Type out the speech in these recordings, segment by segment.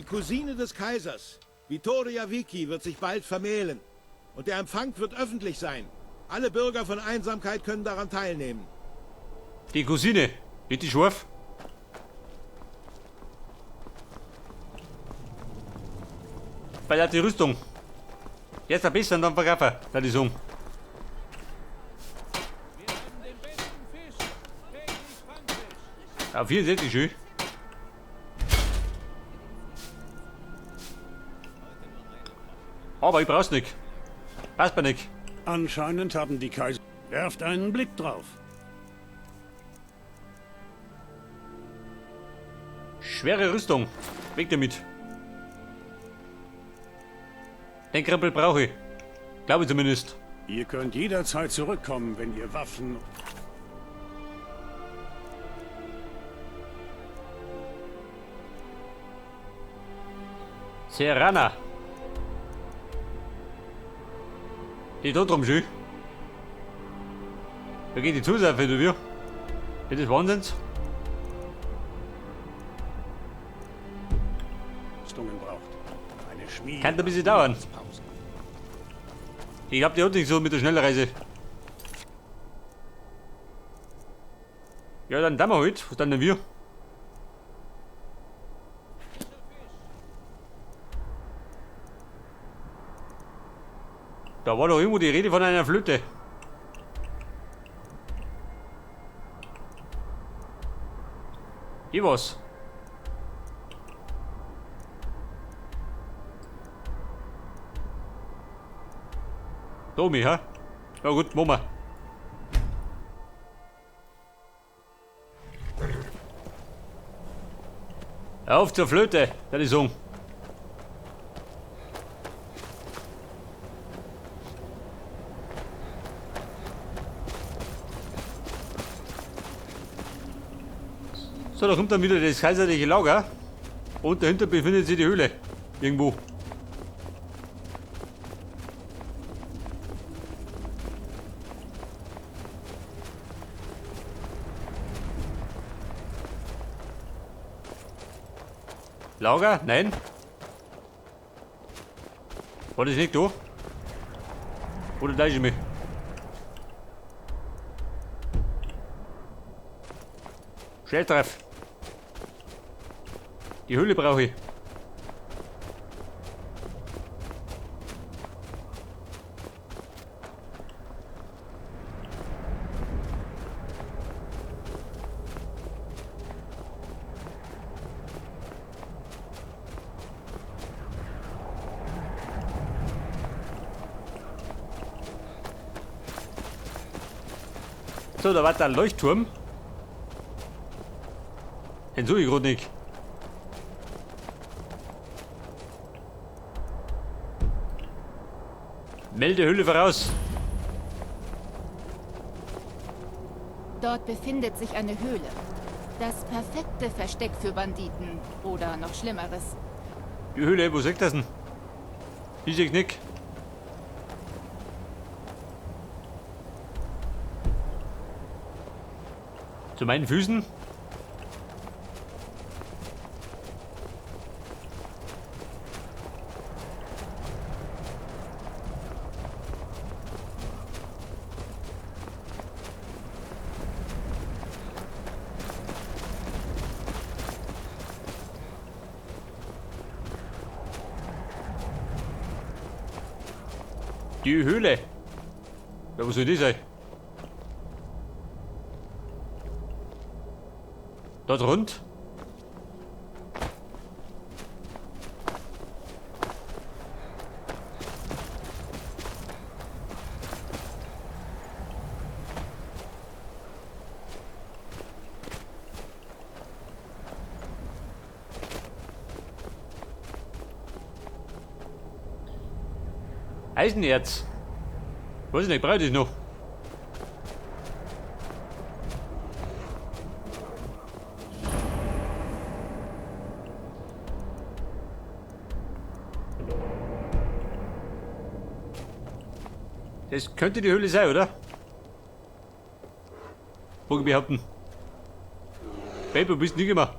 Die Cousine des Kaisers, Vittoria Vici, wird sich bald vermählen. Und der Empfang wird öffentlich sein. Alle Bürger von Einsamkeit können daran teilnehmen. Die Cousine, richtig scharf. Bei der die Rüstung. Jetzt ein bisschen, dann verkaufen, da die sagen. Ja, 64 schön. Aber ich brauch's nicht. Passt mir nicht. Anscheinend haben die Kaiser... Werft einen Blick drauf. Schwere Rüstung. Weg damit. Den Krempel brauche ich. Glaube ich zumindest. Ihr könnt jederzeit zurückkommen, wenn ihr Waffen... Serana. Die da drum schön. Da geht die Zusatz, du wir. Das ist Wahnsinns. Rüstungen braucht. Eine Schmiede. Kann ein bisschen dauern. Ich hab die auch nicht so mit der Schnellreise. Ja, dann da wir halt. Was dann denn wir? Da war doch irgendwo die Rede von einer Flöte. Hier was. Domi, hä? Ja gut, machen wir. Auf zur Flöte, das ist so. So, da kommt dann wieder das kaiserliche Lager. Und dahinter befindet sich die Höhle. Irgendwo. Lager? Nein. War das nicht da? Oder täusche ich mich? Schnelltreff. Die Höhle brauche ich. So, da war der Leuchtturm. Den suche ich grad nicht. Melde Höhle voraus. Dort befindet sich eine Höhle. Das perfekte Versteck für Banditen oder noch Schlimmeres. Die Höhle, wo sagt das denn? Ich seh's nicht. Zu meinen Füßen? Die Höhle. Ja, wo soll die sein? Dort rund? Eisenerz. Weiß ich nicht, brauche ich das noch? Das könnte die Höhle sein, oder? Wo ich behaupten. Babe, du bist nicht immer.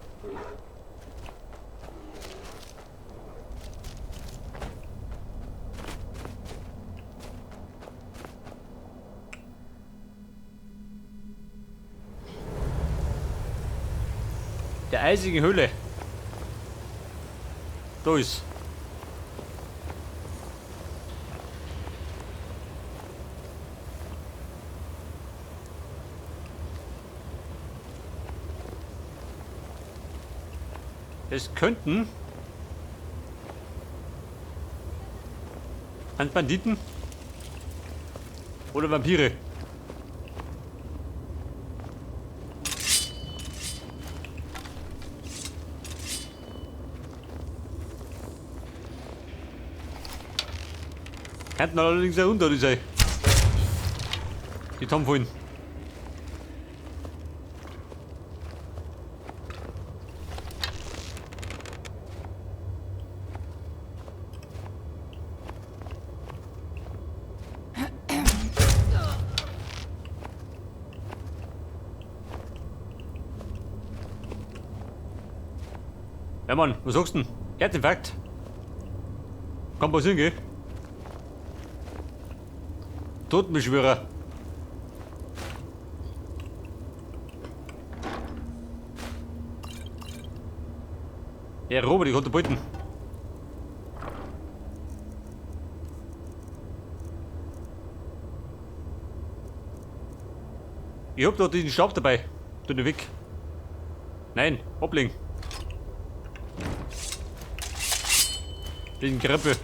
Der eisigen Höhle. Da ist. Es könnten Banditen oder Vampire. Könnten allerdings auch unter sein. Die Tom vorhin. Ja Mann, was sagst du denn? Herzinfarkt. Kann passieren, gell? Totenbeschwörer. Ja, Robert, ich konnte beuten. Ich hab da diesen Stab dabei. Tu den weg. Nein, ablegen. Den Krempel.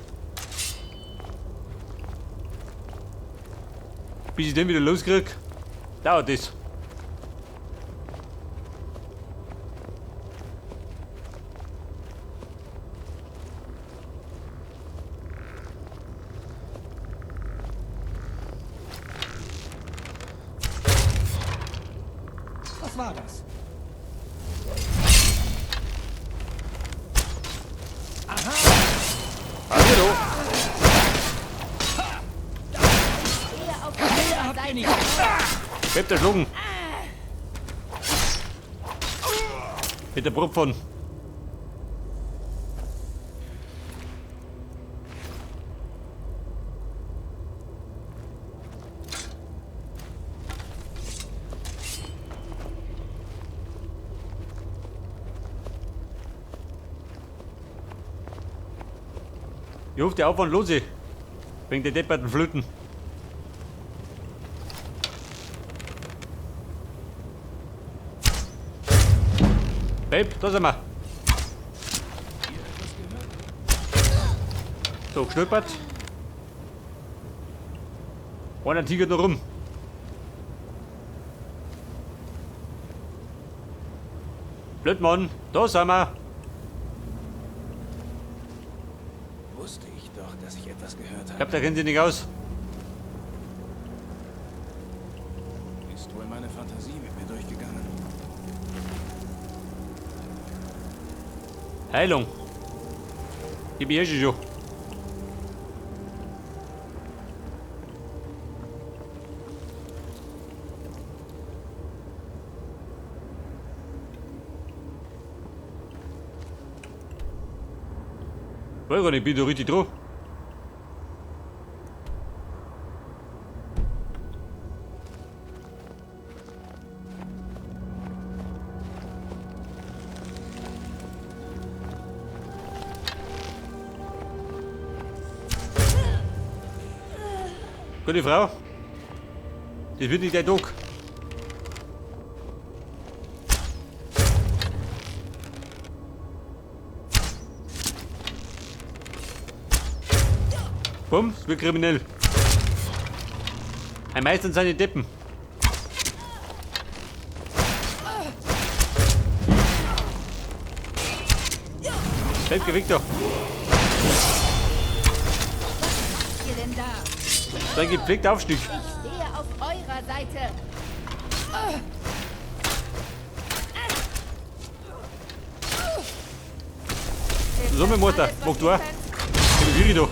Bis ich den wieder loskrieg, dauert das. Was war das? Aha! Hallo! Bleib da schlucken! Mit der Brust von. Ich hoffe, der Aufwand lohnt sich. Wegen der depperten Flöten. Babe, da sind wir. So, geschnüppert. Einer tigert noch rum. Blöd, Mann, da sind wir. Wusste ich doch, dass ich etwas gehört habe. Ich glaub, da kennt sie nicht aus. Ist wohl meine Fantasie mit mir durchgegangen. Heilung. Ich bin eh schon. Weiß gar nicht, ich bin da richtig dran. Gute Frau, das wird nicht dein Tag. Bumm, es wird kriminell. Ein Meister und seine Deppen. Bleib geweckt da. Was macht ihr denn da? So ein gepflegter Aufstieg. Ich stehe auf eurer Seite. So, meine Mutter, mach du auch. Ich bin da.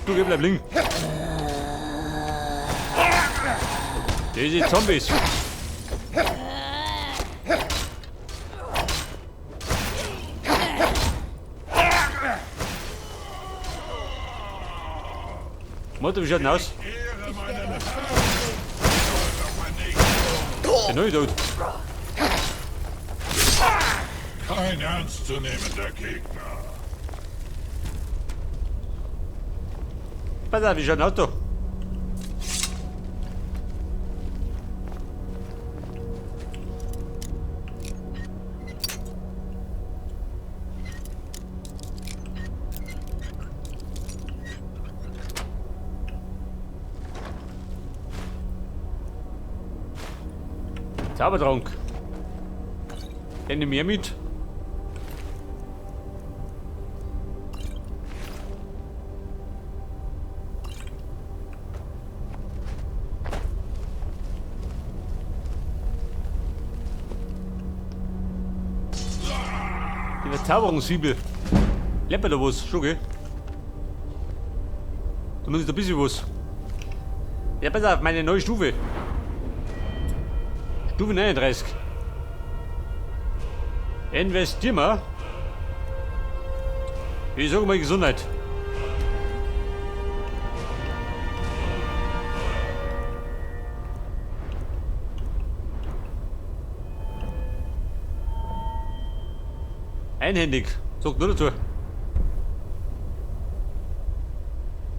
Du, geh, bleib liegen. Diese Zombies. Mutter, wie schaut denn aus? Der neue tot. Kein ernstzunehmender Gegner. Pass auf, ich ein Auto. Zaubertrank. Den nehme ich mit. Die Verzauberungszwiebel. Lernt man da was? Schon, gell? Zumindest ein bisschen was. Ja, pass auf, meine neue Stufe. Stufe 39. Investieren wir. Ich sage mal Gesundheit. Einhändig. Sagt nur dazu.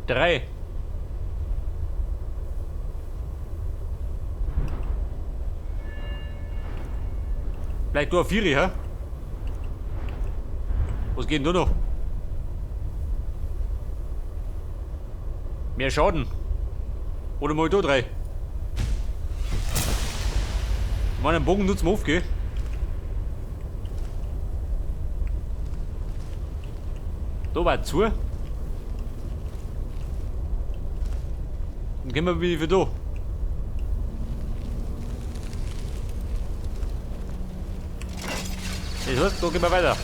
3. Vielleicht nur 4, hä? Was geht denn da noch? Mehr Schaden. Oder mal da 3. Ich meine, den Bogen nutzen wir auf, gell? Da war zu. Dann gehen wir wieder da. Das heißt, da gehen wir weiter.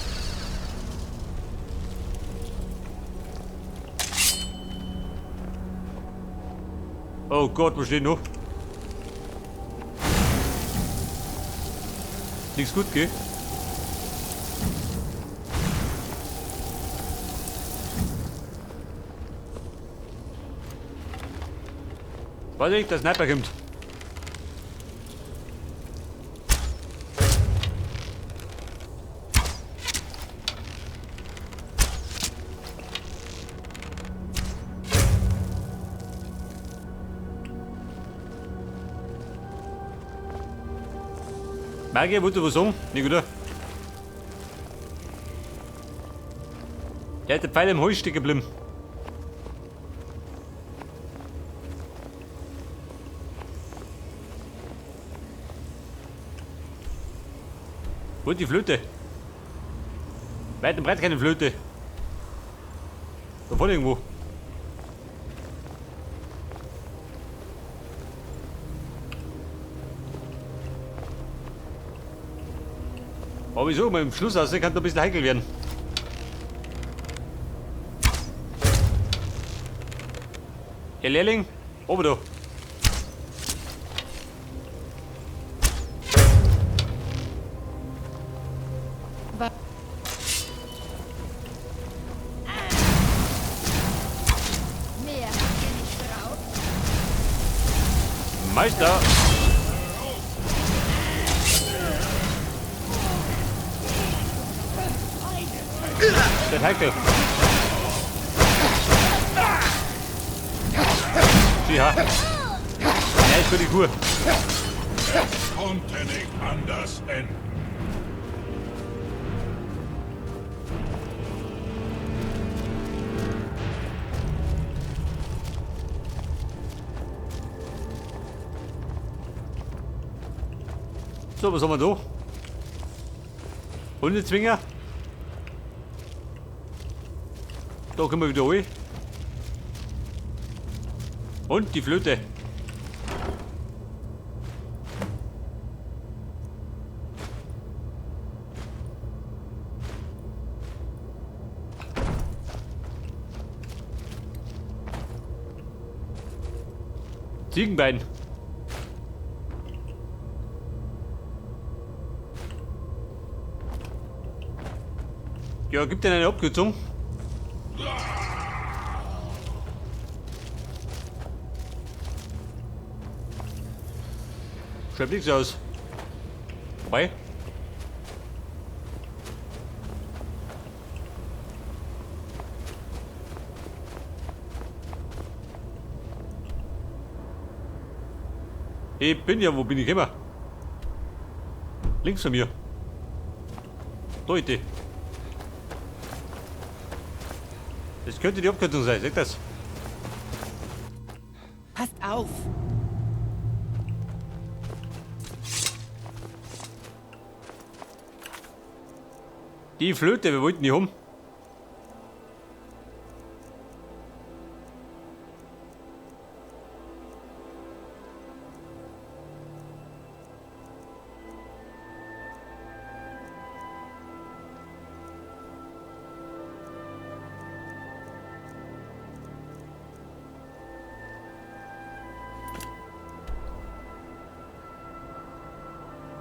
Oh Gott, wo steht noch? Nichts gut, gell? Weiß ich, der Sniper kommt. Magier wollte was sagen? Nicht, oder? Der hat den Pfeil im Hals stecken geblieben. Wo ist die Flöte? Weit und breit keine Flöte. Da vorne irgendwo. Aber wieso? Mit dem Schluss aus, kann da ein bisschen heikel werden. Herr Lehrling, oben da. Mehr habt ihr nicht drauf. Meister! Der heikel. Ja. Ja, ich bin die Kur. Konnte nicht anders enden. So, was haben wir da? Hundezwinger. Da kommen wir wieder rein. Und die Flöte. Ziegenbein. Ja, gibt denn eine Abkürzung? Schreibt nichts aus. Vorbei. Ich bin ja, wo bin ich immer? Links von mir. Leute. Das könnte die Abkürzung sein, seht das? Passt auf! Die Flöte, wir wollten die haben.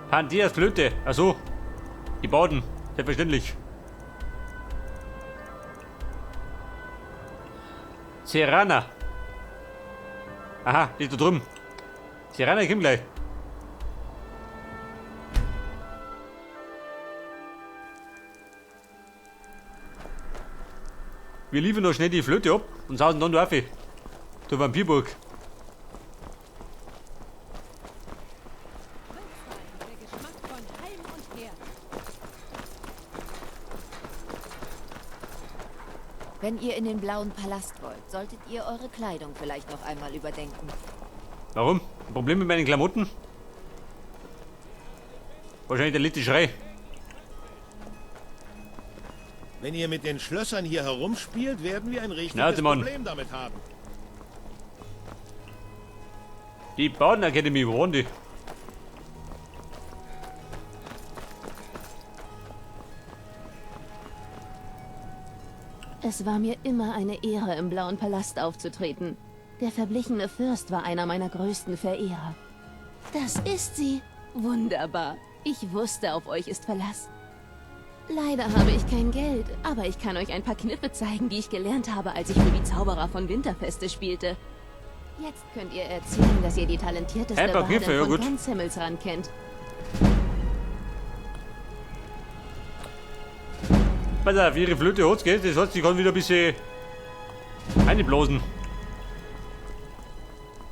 Pandias Flöte. Achso. Die Baden. Selbstverständlich. Serana. Aha, die ist da drüben. Serana, ich komm gleich. Wir liefern noch schnell die Flöte ab und sausen dann da auf. Zur Vampirburg. Wenn ihr in den Blauen Palast wollt, solltet ihr eure Kleidung vielleicht noch einmal überdenken. Warum? Ein Problem mit meinen Klamotten? Wahrscheinlich der letzte Schrei. Wenn ihr mit den Schlössern hier herumspielt, werden wir ein richtiges Schnauze, Mann. Problem damit haben. Die Baden Academy, wo waren die? Es war mir immer eine Ehre, im Blauen Palast aufzutreten. Der verblichene Fürst war einer meiner größten Verehrer. Das ist sie. Wunderbar. Ich wusste, auf euch ist Verlass. Leider habe ich kein Geld, aber ich kann euch ein paar Kniffe zeigen, die ich gelernt habe, als ich für die Zauberer von Winterfeste spielte. Jetzt könnt ihr erzählen, dass ihr die talentierteste Ein paar Bardin Kniffe, ja von gut. ganz Himmelsrand kennt. Pass auf, ihre Flöte hat's, gell? Das heißt, sie kann wieder ein bisschen einblasen.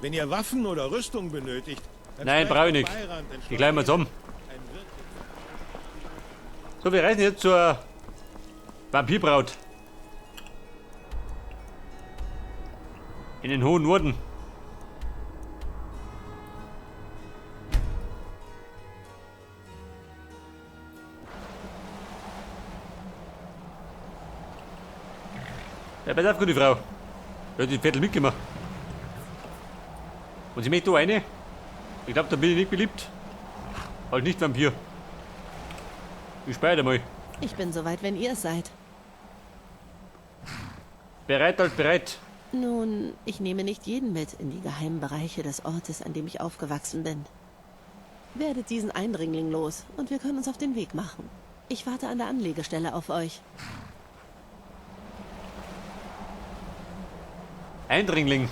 Wenn ihr Waffen oder Rüstung benötigt, dann Nein, sprecht brauche ich mit nicht. Beirand in Die gleich mal zusammen. Ein wirklich So, wir reisen jetzt zur Vampirbraut. In den hohen Norden. Ja, pass auf, gute Frau. Ja, die Viertel mitgemacht. Und sie möchte da eine? Ich glaub, da bin ich nicht beliebt. Halt nicht Vampir. Ich speichere mal. Ich bin soweit, wenn ihr es seid. Bereit als bereit. Nun, ich nehme nicht jeden mit in die geheimen Bereiche des Ortes, an dem ich aufgewachsen bin. Werdet diesen Eindringling los und wir können uns auf den Weg machen. Ich warte an der Anlegestelle auf euch. Eindringling.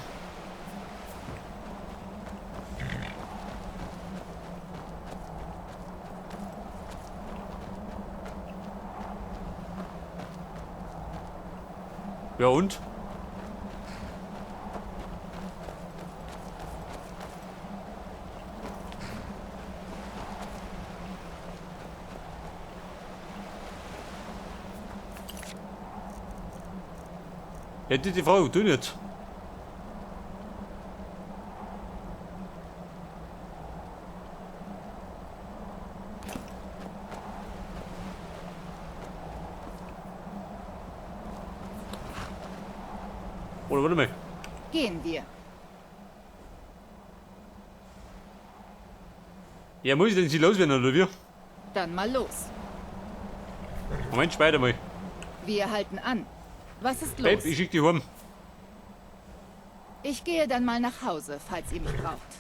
Ja und? Hätte die Frage, du nicht. Oder warte mal. Gehen wir. Ja, muss ich denn sie loswerden, oder wie? Dann mal los. Moment, speichere mal. Wir halten an. Was ist los? Babe, ich schick dich heim. Ich gehe dann mal nach Hause, falls ihr mich braucht.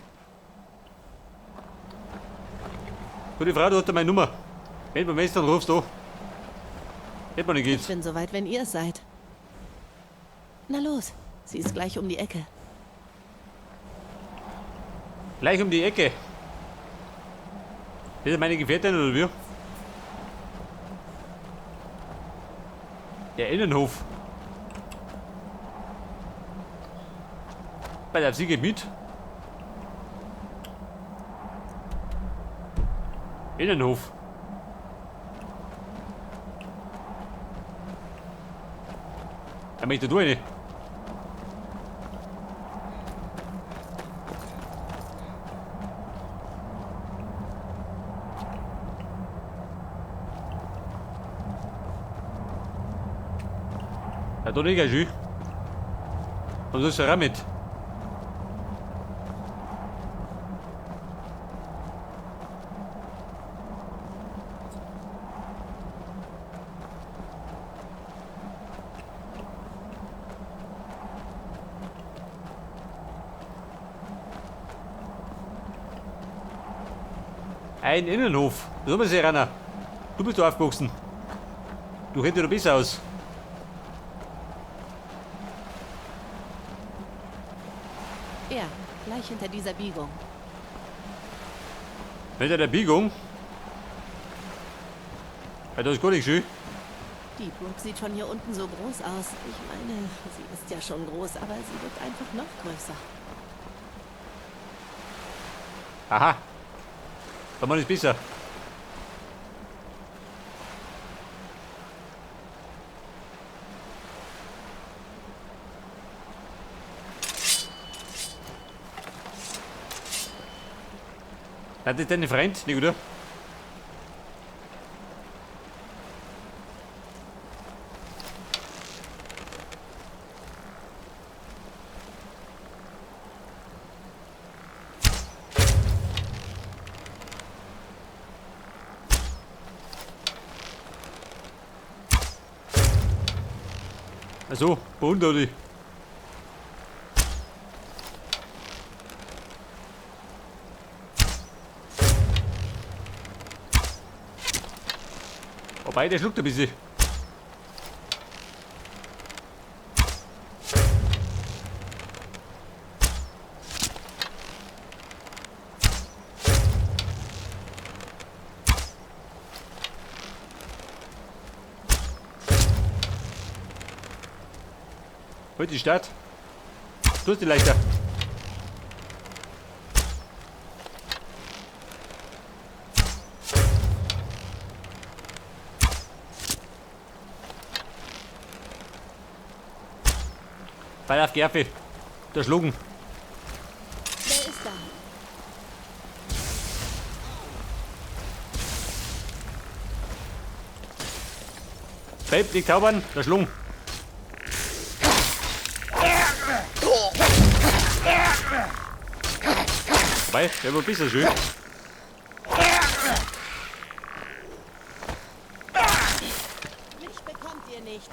Gute Frau, du hast ja meine Nummer. Wenn du beim Meister rufst du. Hätte man nicht geht's. Ich bin soweit, wenn ihr es seid. Na los, sie ist gleich um die Ecke. Gleich um die Ecke. Das ist meine Gefährtin oder wie? Der Innenhof. Bei der Sie geht mit. Innenhof. Da möchte du eine. Da nicht schön. Und das ist ja mit. Ein Innenhof. So bist du, Rana. Du bist da aufgewachsen. Du hättest doch besser aus. Ja, gleich hinter dieser Biegung. Hinter der Biegung? Ja, das ist gar nicht schön. Die Burg sieht von hier unten so groß aus. Ich meine, sie ist ja schon groß, aber sie wirkt einfach noch größer. Aha. Da man ist besser. Hat das deine Freund, nicht, oder? Also, bewundere dich. Wobei, der schluckt ein bisschen. Heute die Stadt. Du hast die leichter. Ball auf Gerfe. Der Schlugen. Wer ist da? Babe, liegt Taubern, der Schlung. Wobei, der war ein bisschen schön. Mich bekommt ihr nicht.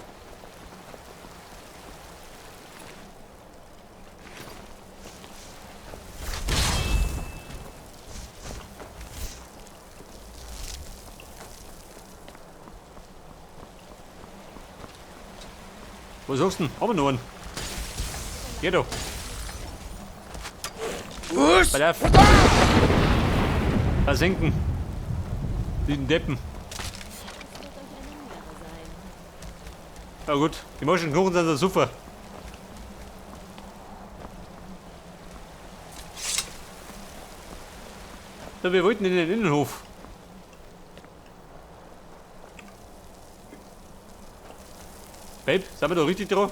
Was sagst du denn? Haben wir noch einen? Geh doch. Pass auf. Versenken. Diesen Deppen. Na gut, die morschen Knochen sind so super. So, wir wollten in den Innenhof. Babe, sind wir da richtig dran?